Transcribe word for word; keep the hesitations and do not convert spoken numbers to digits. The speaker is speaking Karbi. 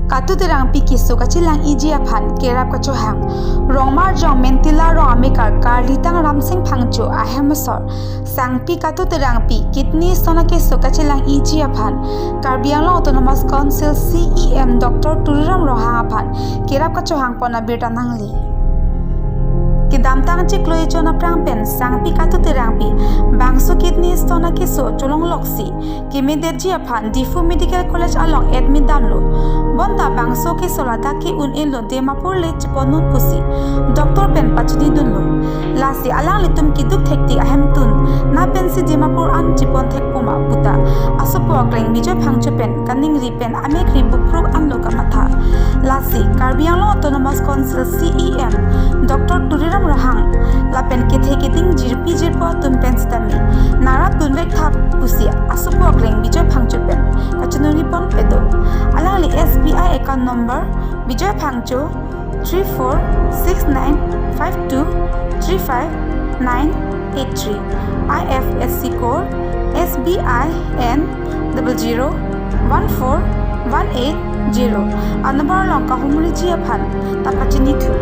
Katu Terangpi keso kachelang-iji aphan kerap kachohang Rongmarjong Mentila Rong amekar Karlitang Ramsing Phangcho ahem asor Sangpi Katu Terangpi kidney stone akeso kachelang-iji aphan Karbi Anglong Autonomous Council C E M Doctor Tuliram Ronghang aphan kerap kachohang pon abirta nangli. Kedamtang chiklo echon aphrang pen Sangpi Katu Terangpi bangso kidney stone akeso cholongloksi kemedetji aphan Diphu Medical College along admit damlo. Bonta bangso keso ladak ke-un-elo, Dimapur le chepon non pusi doctor pen pachinidunlo. Lasi alanglitum keduk thektik ahemtun na pensi Dimapur an chepon thekpo ma puta asopo akleng Bijoy Phangcho pen kaningri pen amekri bupru anlo kamatha. Lasi Karbi Anglong Autonomous Council C E M Doctor Tuliram Ronghang lapen kethe keding jirpi jirpo atum pen sitame narat gunvek tha pusi asopo akleng Bijoy Phangcho pen kachiningri ponpe do. Alangli S B I account number Bijoy Phangcho three four six nine five two three five nine eight three, I F S C code S B I N double zero one four one eight zero anumber along kahumriji aphan ta pachinithu.